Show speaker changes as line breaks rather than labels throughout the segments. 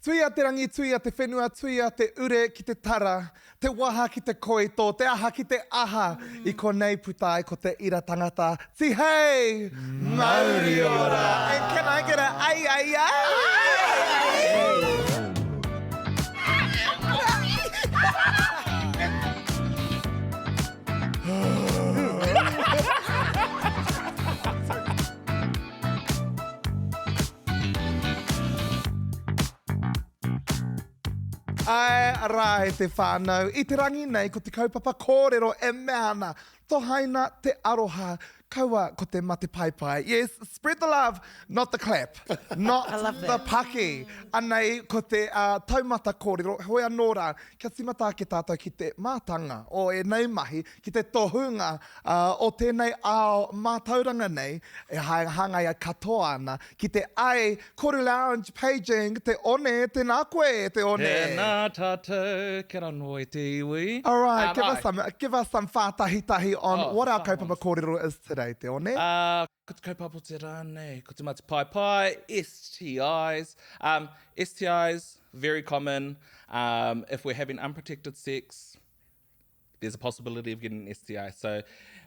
Tuia te rangi, tuia te whenua, tuia te ure ki te tara, te waha ki te koito, te aha ki te aha, i konei puta ai ko te ira tangata, tihei! Mauri ora! And can I get a ai ai ai? Ae rā e te whānau, i te rangi nei ko te kaupapa kōrero e mea ana, tohaina te aroha, kaua ko te mate paepae. Yes, spread the love, not the clap, not the paki. Anei ko te taumata kōrero, heoi anō rā, kia tīmata ake tātou ki te mātanga o ēnei mahi, ki te tohunga o tēnei ao mātauranga nei e hāngai katoa ana ki te ai Koru Lounge Paging Te One, tēnā koe e Te One.
Tēnā tātou, kia ora noa e te iwi.
Alright, give us some, give us some whātahitahi on what our kaupapa kōrero is today, Te One.
Ko te kaupapa o te rā nei, ko te mate paepae, STIs. Um, STIs, very common. Um, if we're having unprotected sex, there's a possibility of getting an STI. So,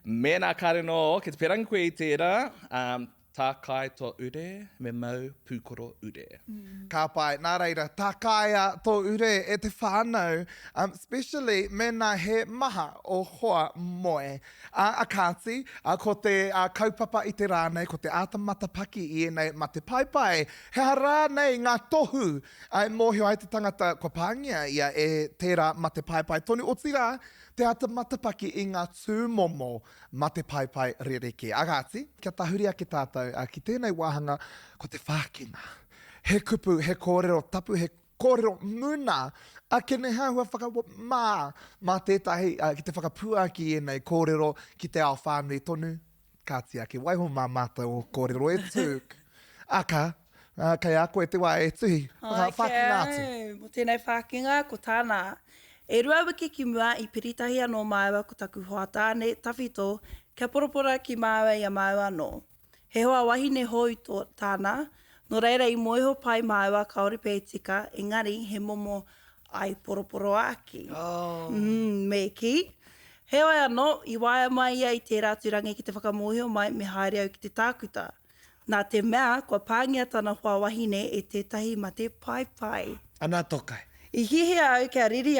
mēnā kāre nō, ki te pērangi koe i tērā, um, tākai tō ure, me mau pūkoro ure.
Mm. Ka pai, nā reira, tākaia tō ure e te whānau, um, especially mēnā he maha o hoa moe. A, a kāti, a, ko te a, kaupapa i te rā nei, ko te āta matapaki i ēnei mate paepae. He aha rā nei ngā tohu E mōhio ai te tangata kua pāngia ia e tērā mate paepae tonu, otirā, te āta matapaki i ngā tūmomo mate paepae rerekē. Ā kāti, kia tahuri ake tātou ki tēnei wāhanga, ko te whākinga. He kupu, he kōrero tapu, he kōrero muna, akene he āhua whakamā mā tētahi ki te whakapuaki i ēnei kōrero ki te ao whānui tonu. Kāti ake, waiho mā mātou ō kōrero e tūk. Aka, kei a koe te wā e tuhi, whākinga atu.
Mō tēnei whākinga, ko tāna, E rua wiki ki mua i piritahi anō māua ko taku hoa tāne tawhito kia poroporoaki māua i a māua anō. He hoa wahine hou tō tāna, nō reira i mōhio pai māua kāore pea i tika, engari he momo ai poroporoāki. Me kī. Heoi anō, i waea mai ia i tērā atu rangi ki te whakamōhio mai me haere au ki te tākuta. Nā te mea, kua pāngia tana hoa wahine e tētahi mate paepae.
Ana tokai.
I hiahia au kia riri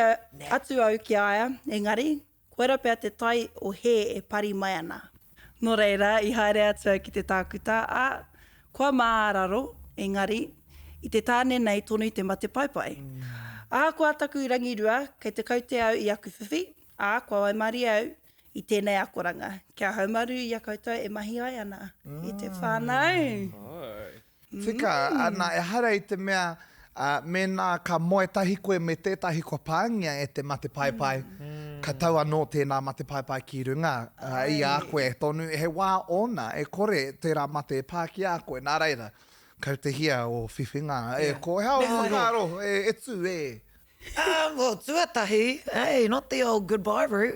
atu au ki a ia, engari, koira pea te tai o hē e pari mai ana. Nō reira, i haere atu au ki te tākuta, ā, kua mā a raro, engari, i te tāne nei tonu te mate paepae. Ahakoa taku rangirua, kei te kaute au i aku whiwhi, ā, kua waimarie au i tēnei akoranga, kia haumaru i a koutou e mahi ai ana i te whānau.
Tika, ana, ehara i te mea, ā, mēnā ka moe tahi koe me tētahi kua pāngia e te mate paepae, ka tau anō tēnā mate paepae ki runga i a koe tonu, he wā ōna e kore tērā mate e pā ki a koe, nā reira, kautehia ō whiwhinga, e ko, he ao whakaaro, e tū, e.
Um, well, tuatahi, hey, not the old goodbye route.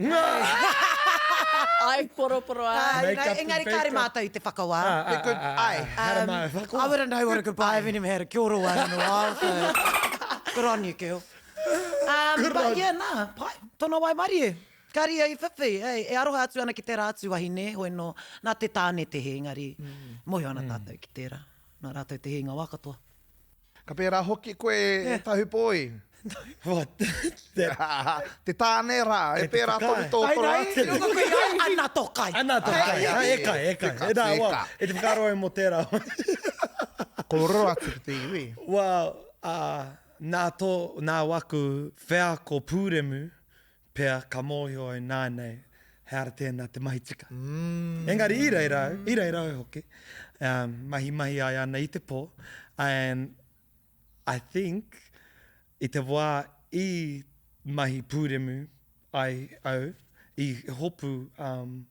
Ai, poroporo
ai. Uh, you know, engari kāre mātou i te whakawā.
Ah, ah, ah, ah, ah.
Um, I wouldn't know what a goodbye, I haven't even had a kia ora one in a while, so good on you, girl. Um, good but on. yeah, nā, pai, tōna waimarie. Ka ria i whiwhi, hey, e aroha atu ana ki tērā atu wahine, hoi nō, nā te tāne te hē, engari, mm. mōhio ana mm. tātou ki tērā, nā rātou te hē ngā wā katoa.
Ka pērā hoki koe e Tahupoi.
What?
Te tāne rā, e pērā tonu tō toro atu.
Ana tō kai.
Ana tō kai. E kai, e kai. E nā, well, e te whakaaro au mō tērā.
Kōrero atu ki te iwi.
Well, uh, nā tō, nā waku wheako pūremu, pea ka mōhio au nānei he ara tēnā te mahi tika. Engari i reira au, i reira au hoki, um, mahi mahi ai ana i te pō, and I think i te wā i mahi pūremu ai au, i hopu um,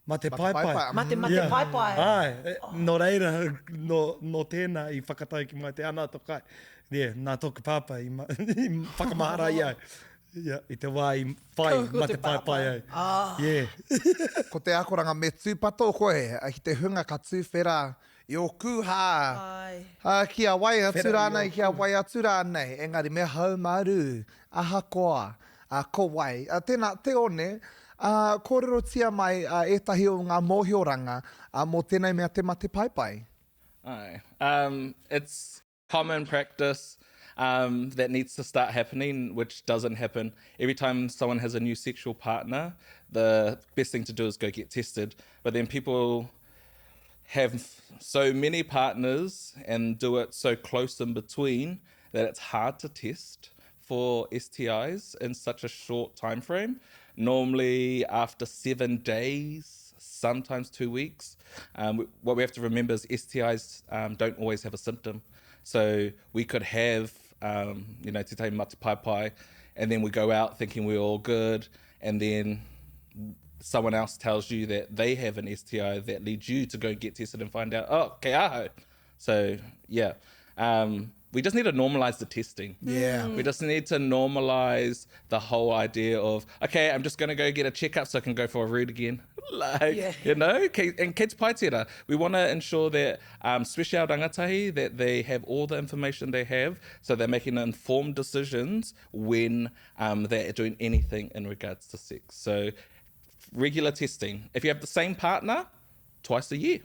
Mate paepae.
Mate mate paepae.
Āe, nō reira, nō, nō tēnā i whakatau ki mai te ana to kai. Yeah, nā tōku pāpā i, i whakamahara i au. Yeah, i te wā i whai mate paepae au.
Ah. Yeah. Ko te akoranga me tūpato koe ki te hunga ka tūwhera. I ō kūhā. Ā, ki a wai atu rānei, ki a wai atu rānei, engari me haumaru, ahakoa, ā, ko wai. Ā, tēnā, Te One, ā, kōrerotia mai ētahi o ngā mōhioranga, ā, mō tēnei mea te mate paepae.
Āe. Um, it's common practice um, that needs to start happening, which doesn't happen. Every time someone has a new sexual partner, the best thing to do is go get tested. But then people have so many partners and do it so close in between that it's hard to test for STIs in such a short time frame. Normally after 7 days, sometimes 2 weeks. What we have to remember is STIs don't always have a symptom. So we could have, you know, tētahi mate paepae, and then we go out thinking we're all good, and then someone else tells you that they have an STI that leads you to go get tested and find out, oh, kei ahau. So, yeah. We just need to normalise the testing.
Yeah.
We just need to normalise the whole idea of, okay, I'm just going to go get a checkup so I can go for a root again. Like, yeah. you know, and kids paitera, we want to ensure that, especially our rangatahi, that they have all the information they have so they're making informed decisions when they're doing anything in regards to sex. So regular testing. If you have the same partner, twice a year,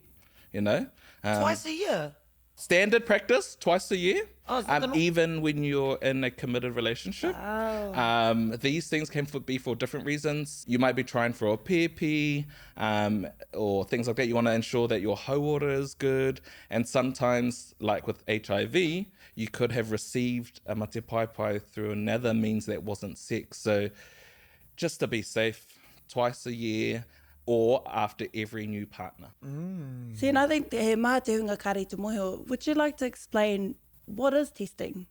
you know.
Twice a year?
Standard practice, twice a year.
Oh, is that the
Even when you're in a committed relationship.
Wow.
These things can be for different reasons. You might be trying for a PEP, or things like that. You want to ensure that your hauora is good. And sometimes, like with HIV, you could have received a mate paepae through another means that wasn't sex. So just to be safe, twice a year, or after every new partner.
See, and I think he maha te hunga kare te mohi. Would you like to explain what is testing?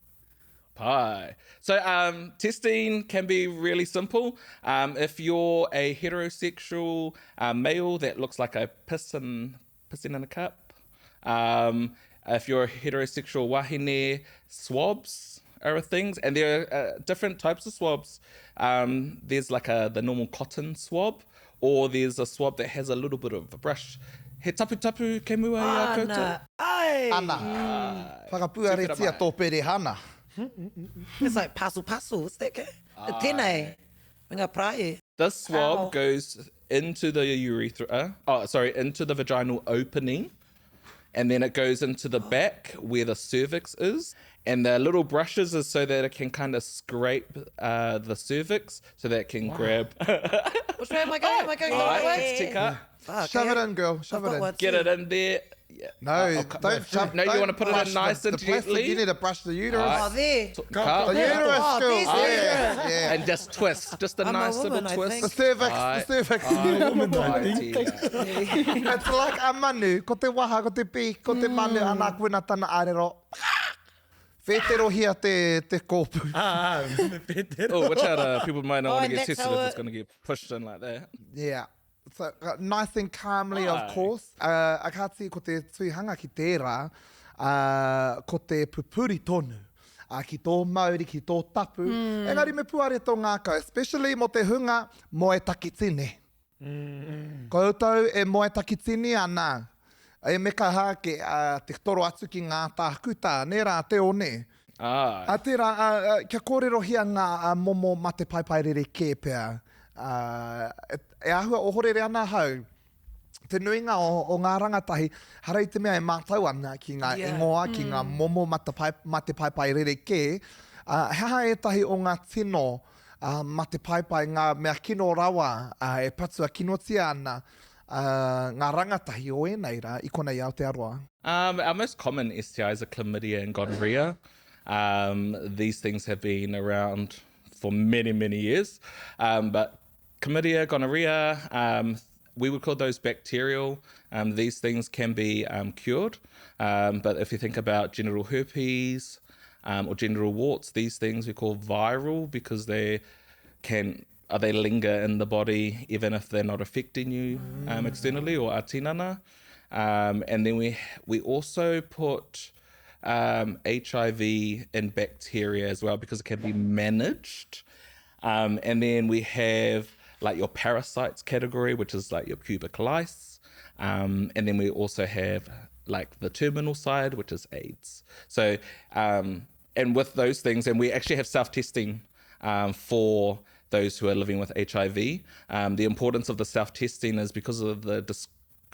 Pai. So testing can be really simple. If you're a heterosexual male that looks like a pissing in a cup, if you're a heterosexual wahine, swabs are things, and there are different types of swabs. There's the normal cotton swab, or there's a swab that has a little bit of a brush. He tapu tapu ke mua i a koutou?
Ana. Ai.
Ana.
Ai.
Whakapuaretia tō perehana.
It's like pasu pasu, what's that ke? Tēnei. Me ngā prae.
This swab
Ow.
goes into the urethra, oh, sorry, into the vaginal opening, and then it goes into the back where the cervix is, and the little brushes is so that it can kind of scrape the cervix so that it can grab.
Which way am I going? Am I going the right way?
It's ticker.
Fuck,
Shove
eh?
it in, girl. Shove
I've
it
got
in.
one
Get
too.
it in there. Yeah.
No, don't shove.
No, you
don't
want to put it in
brush
nice
the
and
plastic.
gently.
You need to brush the uterus.
Oh, there.
Cut.
The uterus,
Oh,
girl.
there's the
Yeah,
uterus.
yeah.
And just twist. Just a
I'm a
nice little
woman, I
twist.
think.
The cervix, the
Aye.
cervix.
Aye.
Woman, I
Aye,
think.
Tina.
It's like a manu, ko te waha, ko te pī, ko te manu, ana koe tana arero. Whēterohia te kōpū.
Me whētero.
Oh, watch out, people might not
Oh,
want to
and
get
that's
tested
how
if it's
it
going to get pushed in like that.
Yeah. So, nice and calmly, of
Aye.
course. A kāti ko te tuihanga ki tērā, ko te pupuri tonu. Ki tō mauri, ki tō tapu. Engari me puare tō ngākau, especially mō te hunga moe takitini. Koutou e moe takitini ana. E me kaha ke, te toro atu ki ngā tākuta, nē rā te one. A tērā, kia kōrerohia ngā momo mate paepae rere kē pea. E āhua ohorere ana hau. Te nuinga o ngā rangatahi, hara i te mea e mātau ana ki ngā ingoa, ki ngā momo mate paepae rere kē. He aha ētahi o ngā tino mate paepae, ngā mea kino rawa, e patua kinotia ana, ngā rangatahi o ēnei rā i konei Aotearoa?
Our most common STIs are chlamydia and gonorrhea. These things have been around for many, many years. But chlamydia, gonorrhea, we would call those bacterial. These things can be cured. But if you think about genital herpes or genital warts, these things we call viral because they can... They linger in the body even if they're not affecting you externally or atinana. And then we also put HIV in bacteria as well because it can be managed. And then we have your parasites category, which is your pubic lice. And then we also have like the terminal side, which is AIDS. So, um, and with those things, and we actually have self-testing um, for those who are living with HIV. Um, the importance of the self-testing is because of the dis-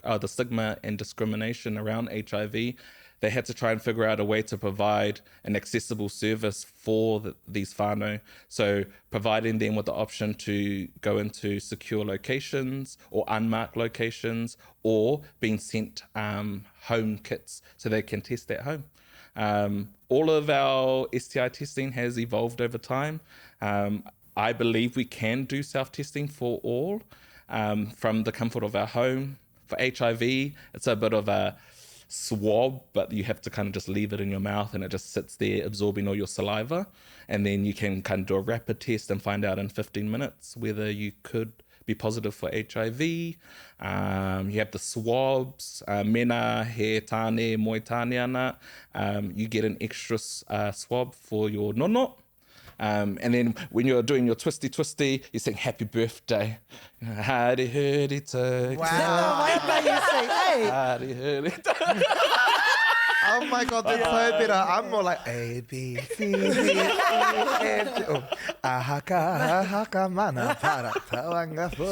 uh, the stigma and discrimination around HIV, they had to try and figure out a way to provide an accessible service for the, these whānau. So providing them with the option to go into secure locations or unmarked locations or being sent um, home kits so they can test at home. Um, all of our STI testing has evolved over time. Um, I believe we can do self-testing for all um, from the comfort of our home. For HIV, it's a bit of a swab, but you have to kind of just leave it in your mouth and it just sits there absorbing all your saliva. And then you can kind of do a rapid test and find out in 15 minutes whether you could be positive for HIV. Um, you have the swabs, uh, mena, he tāne, moe tāne ana. Um, you get an extra uh, swab for your nono. Um, and then when you're doing your twisty twisty, you sing happy birthday. Howdy hurdy
Wow.
Hey.
Howdy hurdy
Oh my God, that's so better. I'm more like A, B, C, D, E, F, G. Oh, ahaka, ahaka, mana, para, tauanga, fu.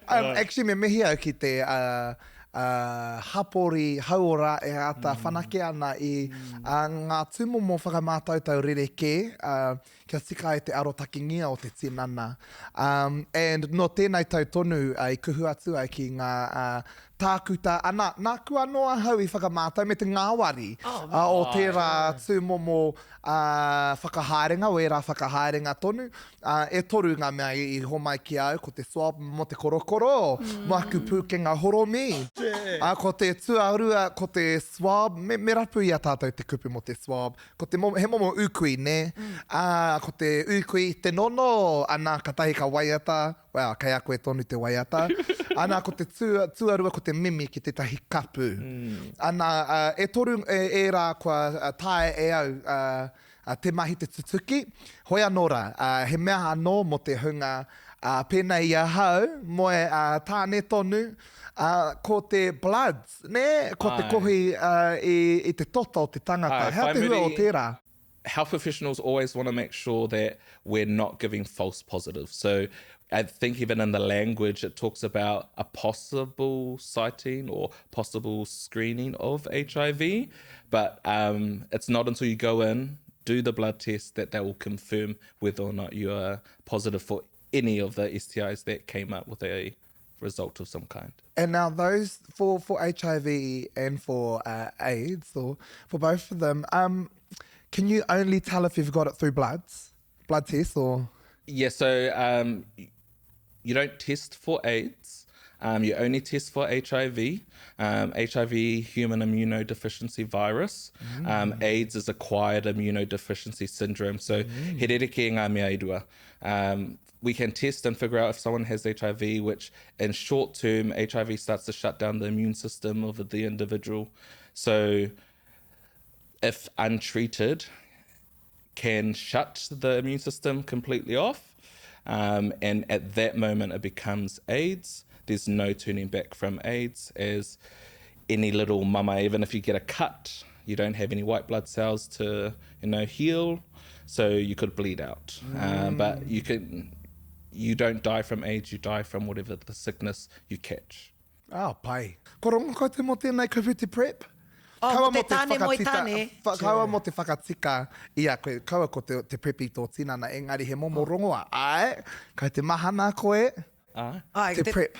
Um, actually, me mihi au ki te uh, uh, hapori hauora e āta mm. whanake ana i mm. uh, ngā tūmomo whakamātautau rerekē uh, kia tika ai te arotakengia o te tinana. Um, and nō tēnei tau tonu uh, i kuhu atu ai ki ngā uh, tākuta, ana, nāku anō ahau i whakamātau me te ngāwari oh, uh, o tērā tūmomo uh, whakahaerenga, o ērā whakahaerenga tonu. Uh, e toru ngā mea i, i homai ki a au, ko te swab mō te korokoro, mm. mō aku pūkenga horomi. Uh, ko te tuarua, ko te swab, me, me rapu i a tātou te kupu mō te swab. Ko te momo, he momo ūkui, nē? Mm. Ā, ko te ūkui, te nono, ana, katahi ka waiata, well, kei a koe tonu te waiata. Ana, ko te tua, tuarua, ko te mimi ki tētahi kapu. Mm. Ana, uh, e toru e, ērā kua taea e au uh, te mahi te tutuki. Hoi anō rā, uh, he mea anō mō te hunga uh, pēnei i ahau, moe uh, tāne tonu, uh, ko te bloods. Nē, ko te kohi i te toto o te tangata. Hea te hua o tērā?
Health professionals always want to make sure that we're not giving false positives. So I think even in the language, it talks about a possible sighting or possible screening of HIV. But um, it's not until you go in, do the blood test, that that will confirm whether or not you are positive for any of the STIs that came up with a result of some kind.
And now those for, for HIV and for uh, AIDS, or for both of them, um, can you only tell if you've got it through bloods, blood tests or?
Yeah, so um, you don't test for AIDS. Um, you only test for HIV, um, HIV, human immunodeficiency virus. Mm. Um, AIDS is acquired immunodeficiency syndrome. So, mm. he rerekē ngā mea e rua. Um, we can test and figure out if someone has HIV, which in short term, HIV starts to shut down the immune system of the individual. So if untreated, can shut the immune system completely off. Um, and at that moment, it becomes AIDS. There's no turning back from AIDS, as any little mama, even if you get a cut, you don't have any white blood cells to, you know, heal. So you could bleed out. Mm. Um, but you can, you don't die from AIDS, you die from whatever the sickness you catch.
Oh, pai. Ko rongo koutou mō tēnei kupu te prep?
Oh,
Kaua
mō te
mō te
tāne moe
whakatika-
tāne.
wha- Kaua mō te whakatika i a koe, kaua ko te, te prep i tō tinana, engari he momo rongoa. Āe, kai te mahana koe,
Āe.
Ai,
te prep.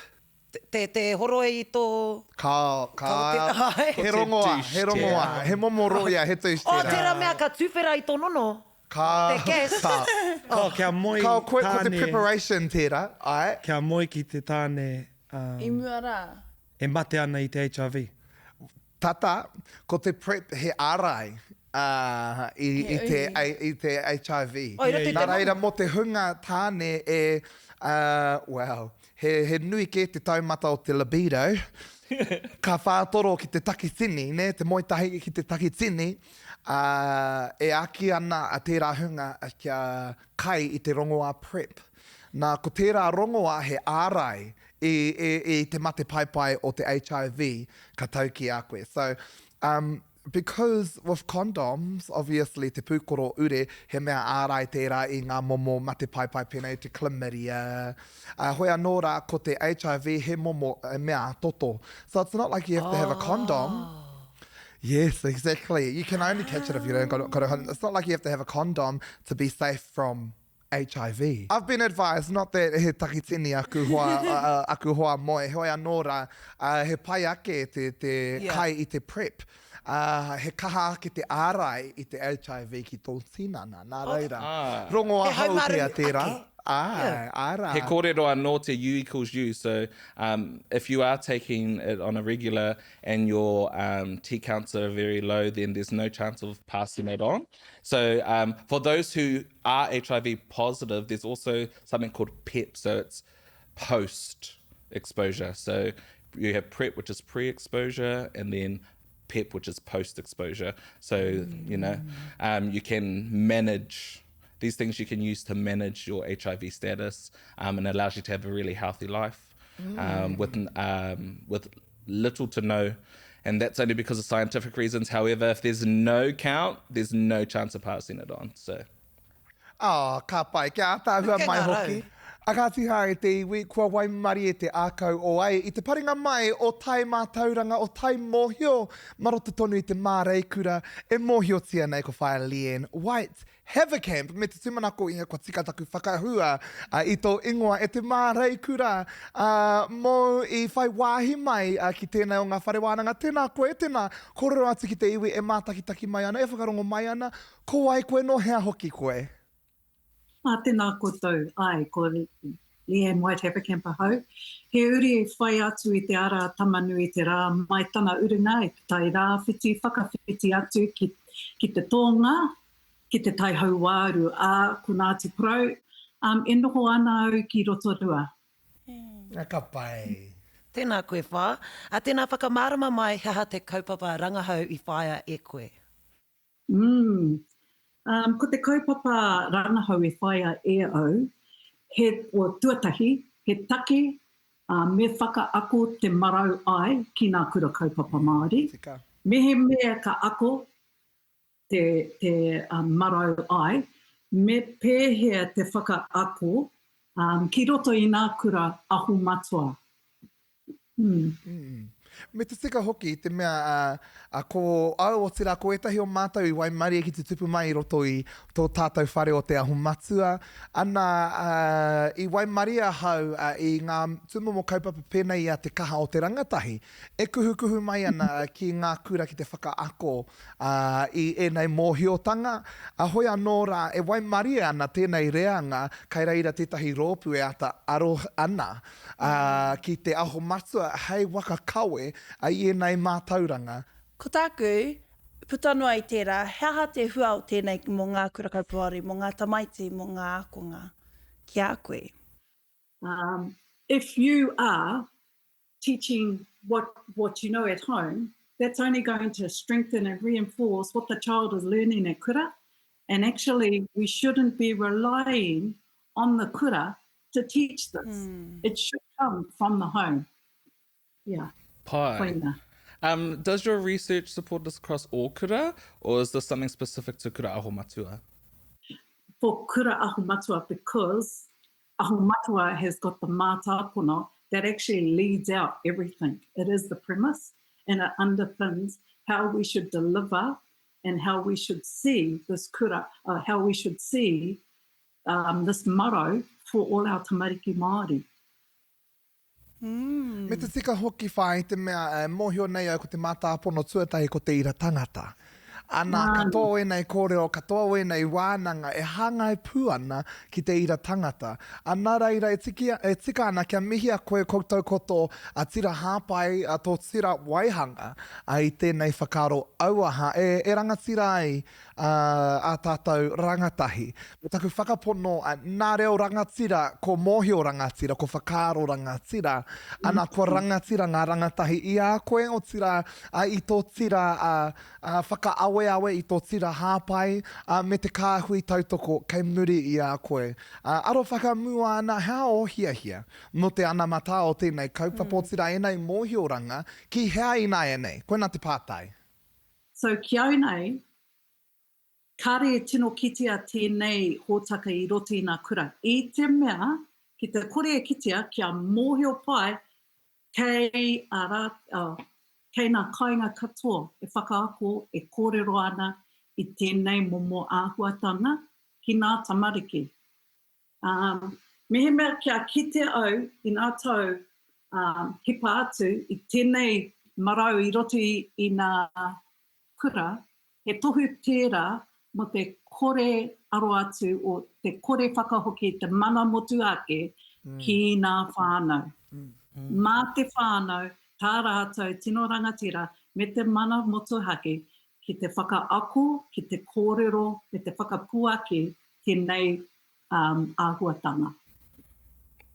Te, te horoi i tō...
Ka, ka,
Ka te-
he rongoa, he rongoa, he momo roia, he tūs
Oh,
tērā.
tērā mea ka tuwhera i tō nono.
Ka,
Te gas.
ka,
Ka, kia moe
ka, koe, ko te
tāne,
preparation tērā, āe.
kia moe ki te tāne um,
I mua rā.
e mate ana i te HIV.
Tata, ko te prep he ārai uh, i, i, te, i te HIV.
Oh, i roto i te
Nā reira, mō te hunga tāne e, uh, well, he, he nui kē te taumata o te libido, ka whātoro ki te takitini, nē, te moe tahi ki te takitini, uh, e āki ana a tērā hunga kia kai i te rongoā prep. Nā, ko tērā rongoā he ārai i, i, i te mate paepae o te HIV ka tau ki a koe. So, Um, because with condoms, obviously te pūkoro ure, he mea ārai tērā i ngā momo mate paepae pēnei te chlamydia. Uh, hoi anō rā, ko te HIV he momo he mea toto. So it's not like you have to have a condom. Yes, exactly. You can only catch it if you don't got, got a condom. It's not like you have to have a condom to be safe from HIV. I've been advised, not that he takitini aku hoa, uh, aku hoa moe, heoi anō rā, uh, he pai ake te, te yeah. kai i te prep. Uh, he kaha ake te ārai i te HIV ki tō tinana. Nā oh. reira, ah. rongo ahau pea tērā. Āe, yeah. āe rā.
He kōrero anō te U equals U, so um, if you are taking it on a regular and your um, T counts are very low, then there's no chance of passing it on. So um, for those who are HIV positive, there's also something called PEP, so it's post exposure. So you have PrEP, which is pre-exposure, and then PEP, which is post-exposure. So, you know, um, you can manage these things you can use to manage your HIV status um, and allows you to have a really healthy life um, with, um, with little to no and that's only because of scientific reasons. However, if there's no count, there's no chance of passing it on. So.
Oh, ka pai. Kia ātaahua mai hoki. A ka tiha e te iwi, kua waimarie te ākau o ai i te paringa mai o tai mātauranga, o tai mōhio, ma roto tonu i te māreikura e mōhiotia nei ko Whaea Leanne White. Haverkamp, me te tūmanako ia kua tika taku whakahua i tō ingoa e te māreikura, ā, mōu i whai wāhi mai ki tēnei o ngā whare wānanga. Tēnā koe, tēnā kōrero atu ki te iwi e mātakitaki mai ana, e whakarongo mai ana, ko wai koe, nō hea hoki koe?
Ā, tēnā koutou, āe, ko Leanne White Haverkamp ahau. He uri whai atu i te ara a Tamanui-te-rā mai tana urunga i te tai rāwhiti whakawhiti atu ki, ki te tōnga, ki te tai hauāuru, ā, ko Ngāti Porou, um, e noho ana au ki Rotorua.
Ā, ka pai.
Tēnā koe Whā. Ā, tēnā whakamārama mai he aha te kaupapa rangahau i whāia e koe.
Mm. Um, ko te kaupapa rangahau e whāia e au, he, o, tuatahi, he take uh, me whakaako te marau ai ki ngā kura kaupapa Māori.
Tika.
Mehemea ka ako te, te um, marau ai, me pēhea te whakaako um, ki roto i ngā kura aho matua. Mm.
Mm. Me te tika hoki, i te mea, uh, uh, ko au, otirā, ko ētahi o mātou i waimarie ki te tupu mai i roto i tō tātou whare o Te Aho Matua, ana, uh, i waimarie ahau uh, i ngā tūmomo kaupapa pēnei i a Te Kaha o te Rangatahi, e kuhukuhu mai ana ki ngā kura ki te whakaako ā, i ēnei mōhiotanga, ā, hoi anō rā, e waimarie ana tēnei reanga kai reira tētahi rōpū e āta aro ana, ā, ki Te Aho Matua hei waka kawe i ēnei mātauranga.
Ko tāku, puta noa i tērā, he aha te hua o tēnei mō ngā kura kaupapa Māori, mō ngā tamaiti, mō ngā ākonga, ki a koe?
Um, if you are teaching what, what you know at home, that's only going to strengthen and reinforce what the child is learning at kura. And actually, we shouldn't be relying on the kura to teach this. Mm. It should come from the home. Yeah.
Pai. Koina. Um, does your research support this across all kura, or is this something specific to Kura Aho Matua?
For Kura Aho Matua, because Aho Matua has got the mātāpono that actually leads out everything. It is the premise and it underpins how we should deliver and how we should see this kura, uh, how we should see um, this maro for all our tamariki Māori.
Me te tika hoki whā i te mea e mōhio nei au ko te mātāpono tuatahi ko te ira tangata. Ana, katoa o ēnei kōrero, katoa o ēnei wānanga e hāngai pū ana ki te ira tangata. A nā reira e tiki, e tika ana kia mihia koe koutou ko tō tira hāpai, tō tira waihanga i tēnei whakaaro auaha e, e rangatira ai ā tātou rangatahi. Me taku whakapono, nā reo rangatira, ko mōhio rangatira, ko whakaaro rangatira, ana kua rangatira ngā rangatahi i a koe, otirā, i tō tira whakaaweawe, i tō tira hāpai, me te kāhui tautoko kei muri i a koe. Aro whakamua ana, he aha ō hiahia mō te anamata o tēnei kaupapa, otirā ēnei mōhioranga, ki hea ināianei? Koinā te pātai.
So ki au nei, kāre e tino kitea tēnei hōtaka i roto i ngā kura, i te mea, ki te kore e kitea, kia mōhio pai kei a rā, oh, kei ngā kāinga katoa e whakaako, e kōrero ana i tēnei momo āhuatanga ki ngā tamariki. Ā, mehemea kia kite au i ngā tau hipa atu i tēnei marau i roto i ngā kura, he tohu tērā mō te kore aro atu o te kore whakahoki i te mana motuhake ki ngā whānau. Mā te whānau tā rātou tino rangatira me te mana motuhake ki te whakaako, ki te kōrero me te whakapuaki tēnei āhuatanga.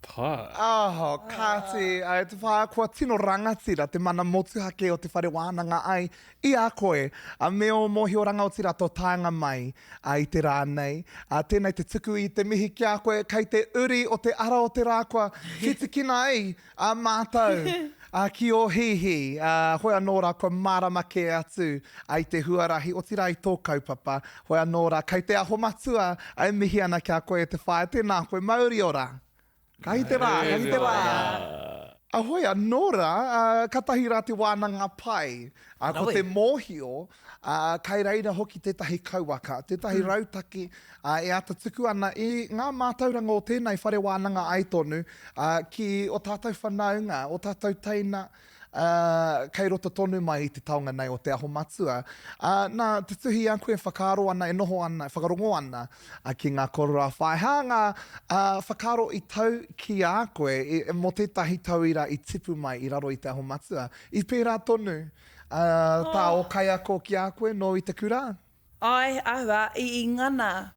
Pā.
Oh, kāti, e te whaea, kua tino rangatira te mana motuhake o te whare wānanga ai i a koe, me ō mōhioranga otirā tō taenga mai i te rā nei. Tēnei te tuku i te mihi ki a koe, kei te uri o te ara o te rā kua whitikina ai A mātou, a ki ō hīhī, ā, hoi anō rā kua mārama kē atu i te huarahi, otirā i tō kaupapa, hoi anō rā kei te aho matua e mihi ana ki a koe e te whaea, tēnā koe, mauri ora! Ka hi te rā, ka hi te rā! A hoi anō rā, ā, katahi rā te wānanga pai, ā, ko te mōhio, Ā, kai reira hoki tētahi kauwaka, tētahi rautaki, ā, e āta tuku ana i ngā mātauranga o tēnei whare wānanga ai tonu, ā, ki ō tātou whanaunga, ō tātou teina, ā, kei roto tonu mai i te taonga nei o Te Aho Matua. Ā, nā, te tuhi i a koe e whakaaro ana, e noho ana, e whakarongo ana, ā, ki ngā kōrero a Whaea, hā ngā, ā, whakaaro i tau ki a koe, i, mō tētahi tauira i tipu mai i raro i Te Aho Matua, i pērā tonu, Ā, tā ō kaiako ki a koe nōu i te kura?
Āe, āhua, i ngana,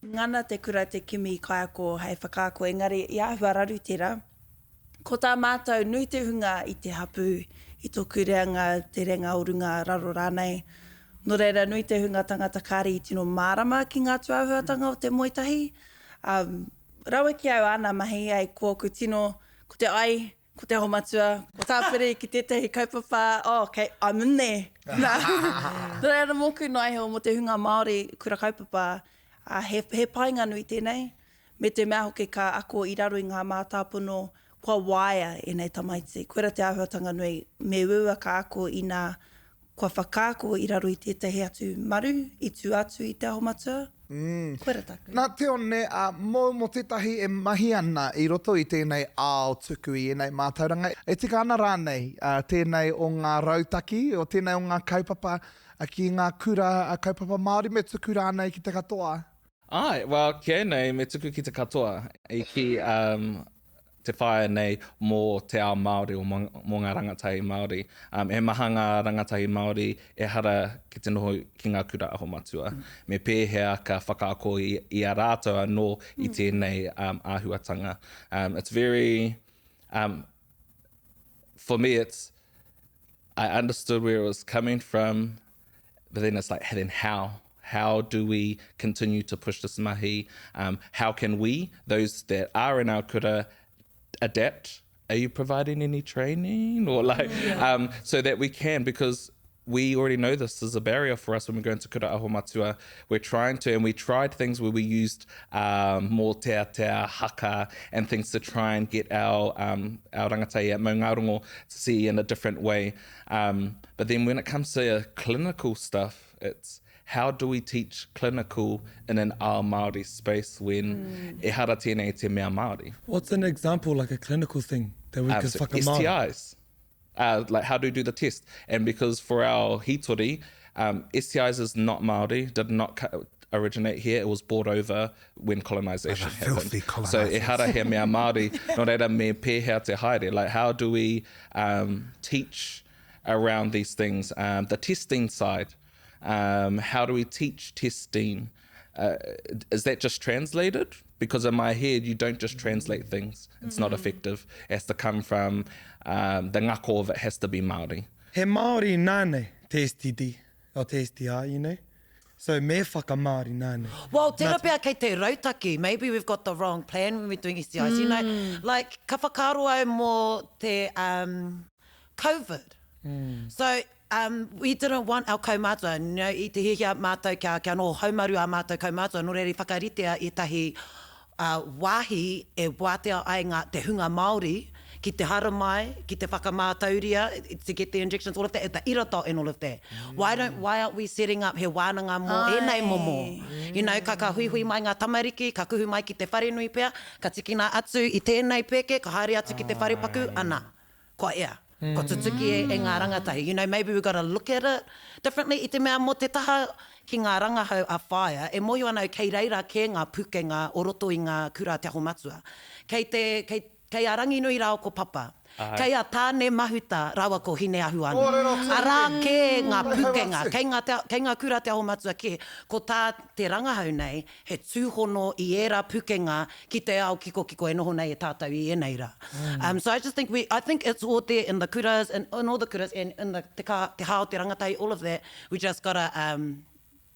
ngana te kura te kimi kaiako hei whakaako engari i āhua raru tērā. Ko tā mātou, nui te hunga i te hapū, i tōku reanga, te reanga o runga, raro rānei. Nō reira, nui te hunga tangata kāre i tino mārama ki ngā tūāhuatanga o te moe tahi. Ā, rawe ki au āna mahi, ai, ko ōku tino, ko te ai, Ko Te Aho Matua, ko Tāpiri ki tētahi kaupapa, oh, okay, I'm in there. Nā, nō reira mōku noa iho, mō te hunga Māori kura kaupapa, ā, he, he painga nui tēnei, me te mea hoki ka ako i raro i ngā mātāpono kua waia ēnei tamaiti. Koira te āhuatanga nui, me uaua ka ako inā kua whakaako i raro i tētahi atu maru i tua atu i Te Aho Matua. Koira tāku.
Nā Teone, ā, mōu mō tētahi e mahi ana i roto i tēnei ao tuku i ēnei mātauranga, e tika ana rānei tēnei o ngā rautaki, o tēnei o ngā kaupapa ki ngā kura kaupapa Māori me tuku rānei ki te katoa?
Āe, well, ki au nei, me tuku ki te katoa. I kī te whāia nei mō te ao Māori, o mō ngā rangatahi Māori. Um, he maha ngā rangatahi Māori ehara ki te noho ki ngā kura aho matua. Me pēhea ka whakaako i, i a rātou anō i tēnei um, āhuatanga. Um, it's very, um, for me it's, I understood where it was coming from, but then it's like, then how? How do we continue to push this mahi? Um, how can we, those that are in our kura, adapt? Are you providing any training or like, yeah. um, so that we can, because we already know this is a barrier for us when we go into Kura Aho Matua. We're trying to, and we tried things where we used um, mōteatea, haka, and things to try and get our, um, our rangatahi at Maungarongo to see in a different way. Um, but then when it comes to clinical stuff, it's how do we teach clinical in an ao Māori space when mm. ehara tēnei te mea Māori?
What's an example, like a clinical thing that we um, could so whakamāori?
STIs. Uh, like how do we do the test? And because for our hitori, um, STIs is not Māori, did not originate here. It was brought over when colonisation happened.
Filthy
So ehara he mea Māori, nō reira me pēhea te haere. Like how do we um, teach around these things? Um, the testing side, um, how do we teach testing? Uh, is that just translated? Because in my head, you don't just translate things. It's not mm. effective. It has to come from um, the ngako of it has to be Māori.
He Māori nānei te STD, or te STI, you know? So me whakamāori nānei.
Well, tērā pea kei te rautaki, maybe we've got the wrong plan when we're doing STIs, you know, like, ka whakaaro au mō te um, COVID. So, Um, we didn't want our kaumātua, you know, i te hiahia mātou kia, kia noho haumaru ā mātou kaumātua, nō reira i whakaritea ētahi uh, wāhi e wātea ai ngā, te hunga Māori ki te haramai, ki te whakamātauria, to get the injections, all of that, the iratao and all of that. Why don't, why aren't we setting up he wānanga mō ēnei momo? You know, ka, ka huihui mai ngā tamariki, ka kuhu mai ki te wharenui pea, ka tikina atu i tēnei pēke, ka haere atu ki te wharepaku, ana, kua ea. Kua tutuki e, e ngā rangatahi. You know, maybe we've gotta look at it differently i te mea mō te taha ki ngā rangahau a Whaea, e mōhio ana au kei reira kē ngā pukenga o roto i ngā kura Te Aho Matua. Kei te, kei, kei a Ranginui rāua ko Papa. Kei a Tāne Mahuta rāua ko Hineahuone. Arā kē ngā pukenga, kei ngā, kei ngā kura Te Aho Matua kē. Ko tā te rangahau nei, he tūhono i ērā pukenga ki te ao kikokiko e noho nei e tātou i ēnei rā. Um, so I just think we, I think it's all there in the kuras, in, in all the kuras and in the, te, ka, te hā o te rangatahi, all of that, we just gotta, um,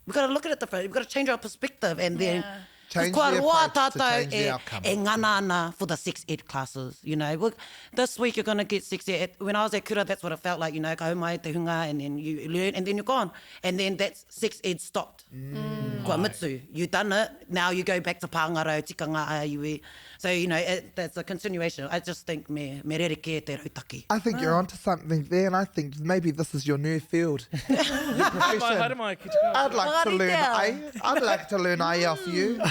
we gotta look at it differently, we gotta change our perspective and then, yeah.
Change
kua
the
roa
approach to
tātou
change the
e,
outcome.
e ngana ana for the sex ed classes, you know. We're, this week you're going to get sex ed. When I was at kura, that's what it felt like, you know, ka hau mai te hunga and then you learn and then you're gone. And then that's sex ed stopped. Mm. Kua mutu, you done it, now you go back to pāngarau, tikanga a iwi. So, you know, it, that's a continuation. I just think me, me rerekē te rautaki.
I think you're onto something there, and I think maybe this is your new field. Your profession.
Haere mai, ki te kāinga.
I'd like to learn ai. I'd like to learn ai off you.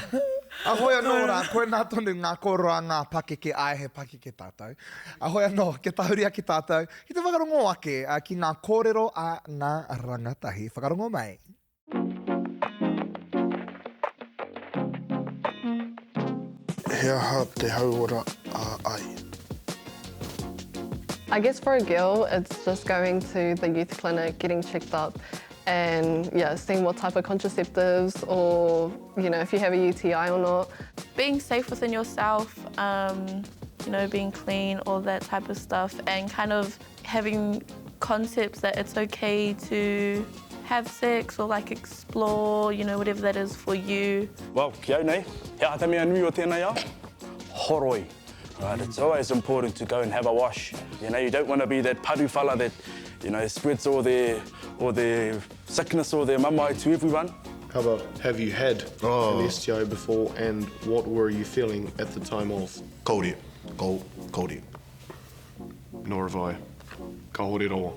Ahoi anō rā, koinā tonu ngā kōrero a ngā pakeke, āe he pakeke tātou. Ahoi anō, kia tahuri ake tātou, ki te whakarongo ake ki ngā kōrero a ngā rangatahi. Whakarongo mai.
He aha te hauora ā-ai?
I guess for a girl, it's just going to the youth clinic, getting checked up and yeah, seeing what type of contraceptives or, you know, if you have a UTI or not.
Being safe within yourself, um, you know, being clean, all that type of stuff, and kind of having concepts that it's okay to have sex or like explore, you know, whatever that is for you.
Well, ki au nei, he aha te mea nui o tēnei ao? Horoi. Right, it's always important to go and have a wash. You know, you don't want to be that paru fella that, you know, spreads all their, all their sickness or their mamae to everyone.
How about, have you had oh. an STI before and what were you feeling at the time of? Kaore. Ko, kaore. Nor have I. Kahore rawa.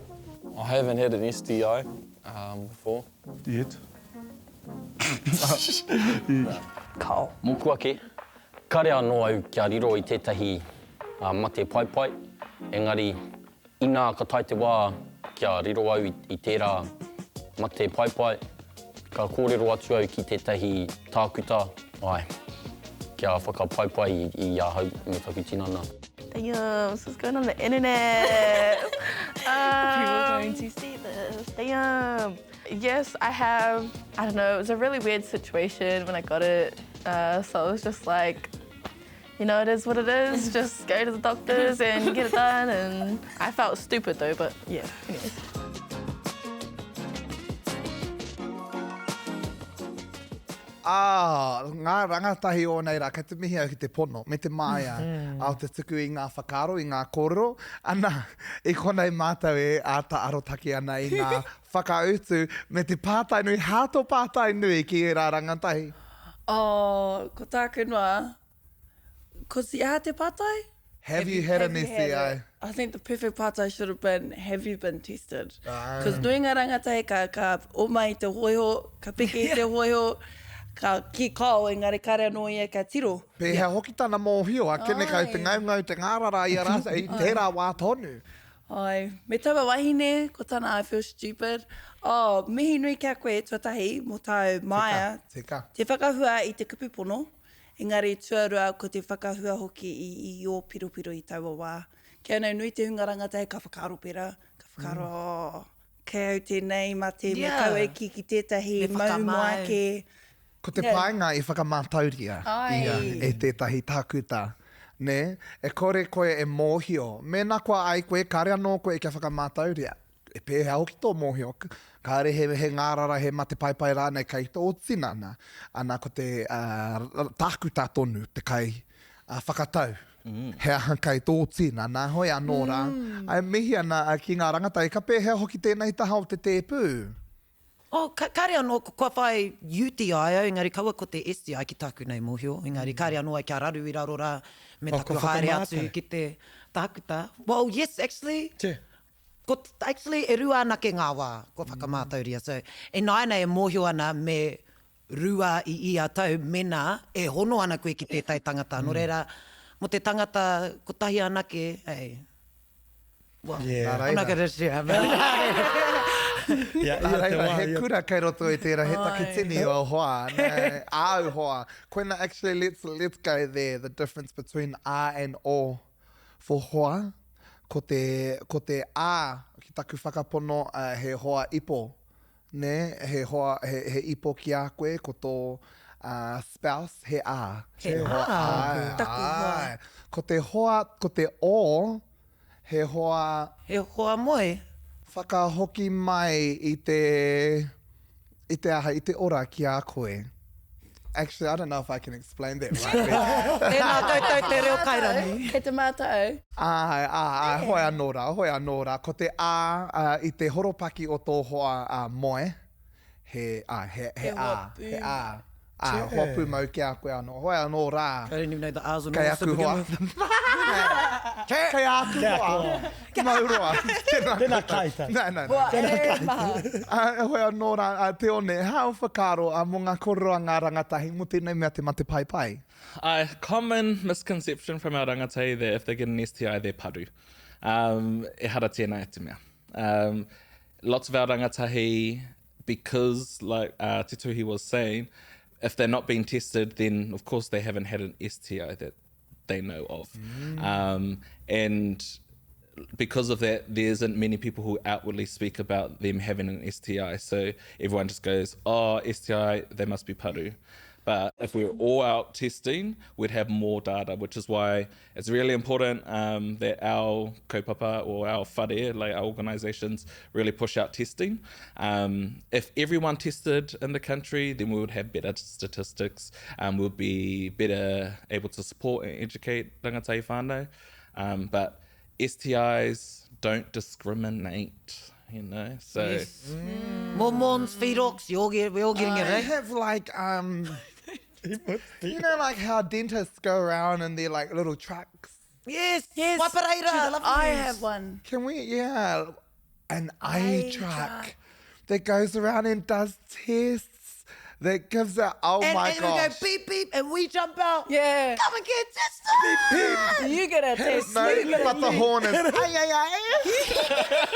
I haven't had an STI um, before.
Yet.
Kao. Mōku ake, kare anō au kia riro i tētahi mate paepae, engari inā ka tae te wā kia riro au i tērā mate paepae, ka kōrero atu au ki tētahi tākuta, āe, kia whakapaepae i ahau me taku tinana.
Damn, this is going on the internet. um, People are going to see this. Damn. Yes, I have. I don't know, it was a really weird situation when I got it. Uh, so I was just like, you know, it is what it is. Just go to the doctors and get it done. And I felt stupid though, but yeah, anyways.
Ah, ngā rangatahi o nei rā, kei te mihi au ki te pono, me te māia mm -hmm. o te tuku i ngā whakaaro, i ngā kōrero. Ana, i konei mātou e āta arotake ana i ngā whakautu me te pātai nui, hā tō pātai nui ki ērā rangatahi?
Oh, ko tāku noa, ko te aha te pātai?
Have you had an STI?
I think the perfect pātai should have been, have you been tested? Because nui ngā rangatahi ka, ka oma i te hōiho, ka piki i te hōiho, ka kī kao, engari kāre anō ia ka tiro.
Pēhea hoki tana mōhio, akene kau te ngaungau, te ngārara i a rātou, i tērā wā tonu.
Ai, me taua wahine, ko tana I feel stupid. Oh, mihi nui ki a koe tuatahi mō tāu māia.
Tika, tika.
Te whakahua i te kupu pono, engari tuarua ko te whakahua hoki i, i ō piropiro i taua wā. Kia nau nui te hunga rangatahi ka whakaaro pērā, ka whakaaro, oh, kei au tēnei mate, me
Yeah.
kaua e kī ki tētahi,
Me
mau moa
whakamau.
ake.
Ko te painga i whakamātauria ia e tētahi tākuta, nē? E kore koe e mōhio. Mēnā kua ai koe, kāre anō koe kia whakamātauria. E pēhea hoki tō mōhio? Kāre he, he ngārara, he mate paepae rānei kei tō tinana. Ana, ko te tākuta tonu te kai whakatau. He aha kei tō tinana, hoi anō rā. E mihi ana ki ngā rangatahi, ka pēhea hoki tēnei taha o te tēpū?
Oh, ka, kāre anō, kua whai UTI au, engari kaua ko te STI ki tāku nei mōhio, engari kāre anō ai kia raru i raro rā me
Oh,
taku
kua
haere atu
whakamātau.
ki te tākuta. Well, yes, actually,
Che.
ko, actually, e rua anake ngā wā kua whakamātauria, so, ināianei e mōhio ana me rua i ia tau mena e hono ana koe ki tētahi tangata. Nō reira, mō te tangata kotahi anake, hey, well,
Yeah.
I'm not gonna share, but
Yeah,
Nā
ia te
reira,
wā,
he
ia.
kura kei roto i tērā, he takitini o hoa, nē, āu hoa. Koina, actually, let's, let's go there, the difference between a and o for hoa. Ko te, ko te a, ki taku whakapono, uh, he hoa ipo. Nē, he hoa, he, he ipo ki a koe, ko tō uh, spouse, he a.
He
hoa,
a,
āe,
taku hoa.
āe. Ko te hoa, ko te o, he hoa...
He hoa moe.
Whakahoki mai i te, i te aha, i te ora ki a koe. Actually, I don't know if I can explain that rightly.
Tēnā koutou te reo kairangi.
Kei te mātau.
Āe, āe, hoi anō rā, hoi anō rā. Ko te ā, i te horopaki o tō hoa ā, moe, he, ā, he, he ā, he ā, ā, hoa pūmau ki a koe anō. Hoi anō rā.
I don't even know the R's or
Kei
O's to
aku
begin
hoa.
with.
Kei āku hoa. Mau roa. Tēnā
Tēnā kaita.
Nā, nā, nā.
Hoa e maha.
Ā, hoi anō rā, a Te One, he aha ō whakaaro mō ngā kōrero a ngā rangatahi mō tēnei mea te mate paepae?
A common misconception from our rangatahi that if they get an STI they're paru. Um, ehara tēnā i te mea. Um, lots of our rangatahi, because like uh, Te Tuhi was saying, if they're not being tested, then of course they haven't had an STI that they know of. Mm. Um, and because of that, there isn't many people who outwardly speak about them having an STI. So everyone just goes, oh, STI, they must be paru. But if we were all out testing, we'd have more data, which is why it's really important um, that our kaupapa or our whare, like our organisations, really push out testing. Um, if everyone tested in the country, then we would have better statistics. Um, we'd be better able to support and educate rangatahi whānau. Um, but STIs don't discriminate, you know, so...
Yes. Mm. Mormons, ferox, you're all, get, we're all getting it,
I
eh?
have like, um, you know, like how dentists go around in their like little trucks.
Yes,
yes.
Waipareira, love
I
yous.
have one.
Can we, yeah, an eye truck that goes around and does tests that gives out, oh
And,
my
and we
gosh.
go beep, beep, and we jump out.
Yeah.
Come and get tested.
You get a test.
No, but the horn is, ay, ay, ay.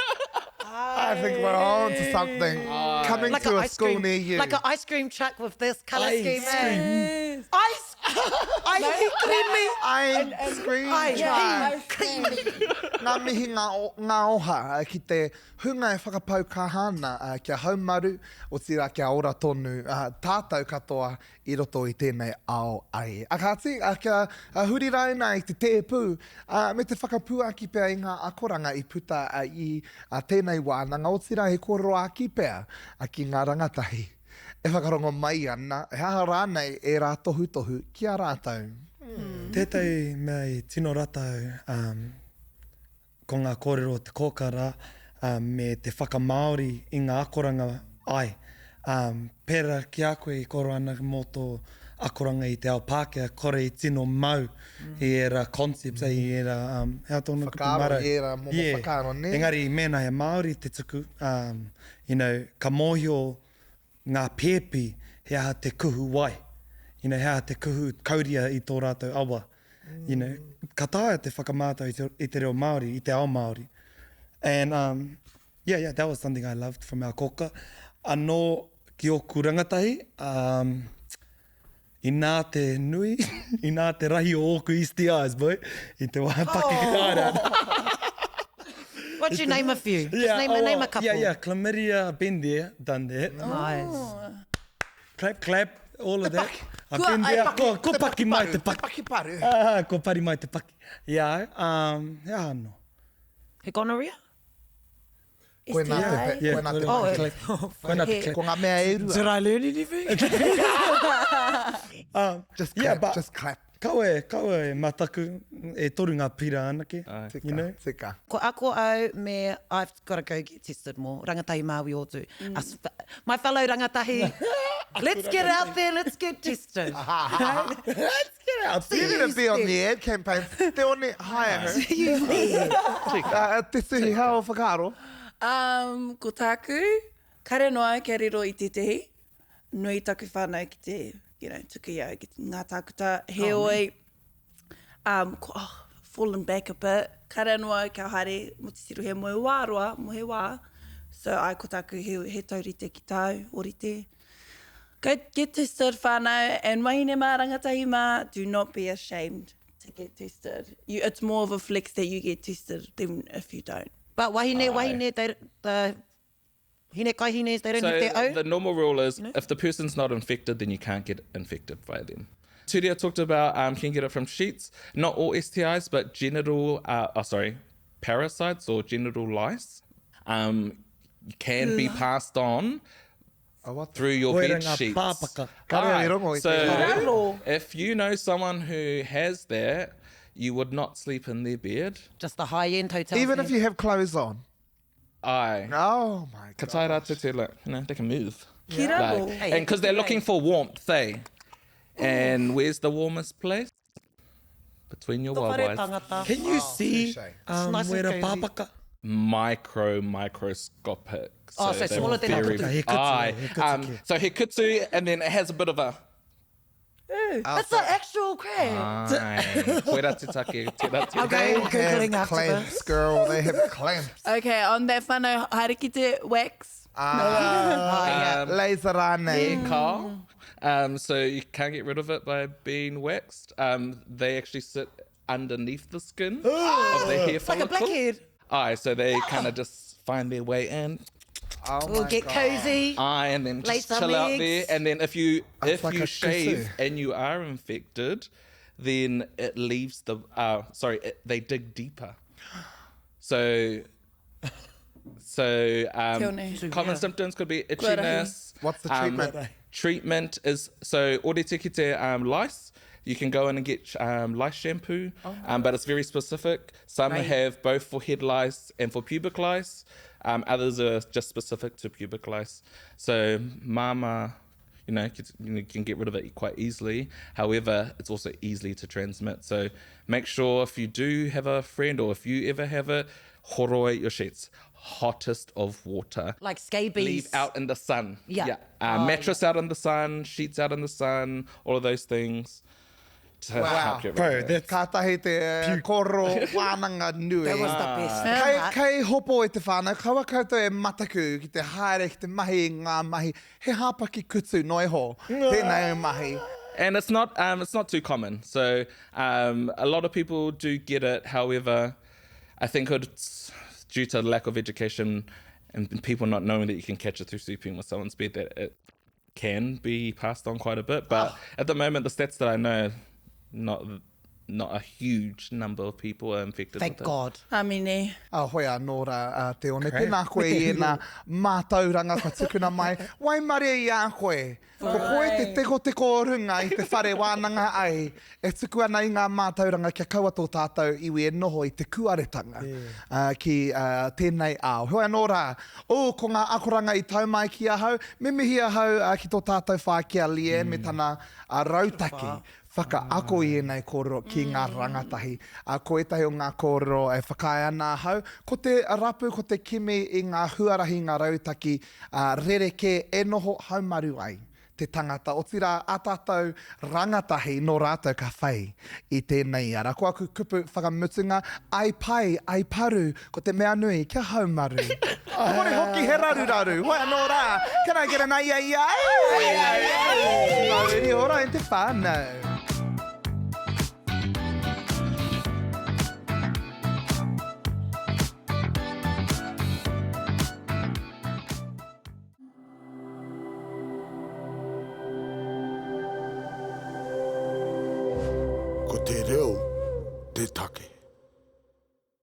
I think we're on to something. Coming
Like
to
a
a
ice
school
cream,
near you.
Like an ice cream truck with this colour
Ice
scheme. Eh?
cream.
Ice, ice creamy.
Ice cream
Ice
truck.
creamy.
Ngā mihi ngā, o, ngā oha ki te hunga e whakapau kaha ana kia haumaru, otirā kia ora tonu tātou katoa i roto i tēnei ao ai. A kāti, kia huri rāina i te tēpū me te whakapuaki pea i ngā akoranga i puta i tēnei wānanga, otirā he kōrero āki pea ki ngā rangatahi e whakarongo mai ana, he aha rānei ērā tohutohu ki a rātou.
Tētahi mea i tino rata au, ko ngā kōrero o te kōkā rā, me te whakamāori i ngā akoranga ai. Pērā ki a koe i kōrero ana mō tō akoranga i te ao Pākehā, kore i tino mau i ērā concepts, i ērā, he aha tōna kupu
Whakaaro,
marau?
i ērā momo whakaaro, nē?
Engari, mēnā he Māori te tuku, you know, ka mōhio ngā pēpi he aha te kuhu wai, you know, he aha te kuhu kauria i tō rātou awa. You know, ka taea te whakamātau i te, i te reo Māori, i te ao Māori. And, um, yeah, yeah, that was something I loved from our kōka. Anō ki ōku rangatahi, um, inā te nui, inā te rahi o ōku STIs, boy, i te wā pakeke haere ana.
Why don't you name a few? Just
Yeah,
name,
oh,
name a couple.
Yeah, yeah, chlamydia, been there, done that.
Nice.
Clap, clap, all of that. I've
Kua
been
ai
there.
paki.
Ko, ko paki mai te paki.
Te paki paru.
Ah, ko pari mai te paki. Yeah, um, he aha anō.
He gonorrhea?
Koinā te,
Yeah,
koinā te
koinā
paki.
te clap. Koinā te clap.
Ko ngā mea e rua.
Did I learn anything?
Um,
Just
yeah,
clap,
but
just clap.
Kaua e, kaua e mataku, e toru ngā pira anake, you know.
Tika.
Ko ako au me I've gotta go get tested more, rangatahi Māui Ōtū. Us, my fellow rangatahi, let's get out there, let's get tested.
Let's get out
there. You're gonna be on the ad campaign. Te one, hire her.
See you there.
Uh, te Suhi, hao whakaaro?
Um, ko tāku, kare noa kia riro i tētehi, nui taku whānau ki te, you know, tuku i au ki ngā tākuta. Heoi, um, ko, oh, fallen back a bit. Kare anō au kia haere mō te tiro he moe wā roa, mō he wā. So, ai, ko tāku he, he taurite ki tāu, orite. Go get tested whānau, and wahine mā, rangatahi mā, do not be ashamed to get tested. You, it's more of a flex that you get tested than if you don't.
But wahine, wahine, they, the hine kaihines, they don't
so
have their own.
The normal rule is you know? if the person's not infected, then you can't get infected by them. Turia talked about um, can get it from sheets. Not all STIs, but genital, uh, oh, sorry, parasites or genital lice um, can be passed on oh, through your bed sheets. So if you know someone who has that, you would not sleep in their bed.
Just the high-end hotels.
Even if you have clothes on.
Aye.
Oh my
god. Ka tae rātou te like, you know, they can move.
Yeah.
Like, and because they're looking for warmth, eh? And where's the warmest place? Between your waewaes.
Can you see um,
nice and
wera
cozy.
pāpaka?
Micro, microscopic.
Oh, so
they're
smaller than a
very-
kutu.
He kutu,
Aye.
he kutu
Um, so he kutu, and then it has a bit of a...
That's an actual crab.
Aye. Koira te take, tera te
Okay.
They
Googling
have
after
clamps,
this.
girl. They have clamps.
Okay, on that whānau, haere ki te wax.
Ah,
Oh, yeah.
laser rānei.
hair curl. Um, so you can't get rid of it by being waxed. Um, they actually sit underneath the skin of the hair
It's like a
follicle.
blackhead.
Aye, so they kind of just find their way in.
Oh
We'll
my
get
God.
cozy.
Aye, and then
Lay
just
some
chill out
eggs.
there. And then if you if
like
you
a
shave
kusu.
and you are infected, then it leaves the uh, sorry, it, they dig deeper. So so um,
Teone.
common
Yeah.
symptoms could be itchiness.
What's the
um,
treatment?
treatment is so orite ki te um, lice. You can go in and get um, lice shampoo, um, but it's very specific. Some
Right.
have both for head lice and for pubic lice. Um, others are just specific to pubic lice. So mama, you know, you can get rid of it quite easily. However, it's also easily to transmit. So make sure if you do have a friend or if you ever have it, horoi your sheets. Hottest of water.
Like scabies.
Leave out in the sun.
Yeah.
Yeah. Uh, mattress out in the sun, sheets out in the sun, all of those things. To help get rid
Bro,
of it.
that's
Kātahi te eh, koro wānanga nui.
That was the best.
Kei, kei hopo e te whānau, kaua koutou e mataku ki te haere, ki te mahi i ngā mahi. He hāpaki kutu noa iho, tēnei mahi.
And it's not um, it's not too common. So um, a lot of people do get it. However, I think it's due to lack of education and people not knowing that you can catch it through sleeping with someone's bed that it can be passed on quite a bit. But at the moment, the stats that I know, not not a huge number of people are infected.
Thank
with it.
God.
Amine.
A hoi anō rā, a Te One. Tēnā koe i ēnā mātauranga kua tukuna mai. Waimarie i a koe. Ko koe te tekoteko o runga i te whare wānanga ai e tuku ana i ngā mātauranga kia kaua tō tātou iwi e noho i te kuaretanga ki tēnei ao. Heoi anō rā, oh, ko ngā akoranga i tau mai ki ahau, me mihi ahau ki tō tātou whaea ki a Leanne me tana rautaki whakaako i ēnei kōrero ki ngā rangatahi. Ā, ko ētahi o ngā kōrero e whakaae ana ahau, ko te rapu, ko te kimi i ngā huarahi, ngā rautaki rerekē e noho haumaru ai te tangata, otirā ā tātou rangatahi nō rātou ka whai i tēnei ara. Ko aku kupu whakamutunga, ai pai, ai paru, ko te mea nui, kia haumaru. Kore hoki he raruraru, hoi anō rā, can I get an ai ai ai? Ai ai ai! Mauri ora e te whānau.
Ko te reo.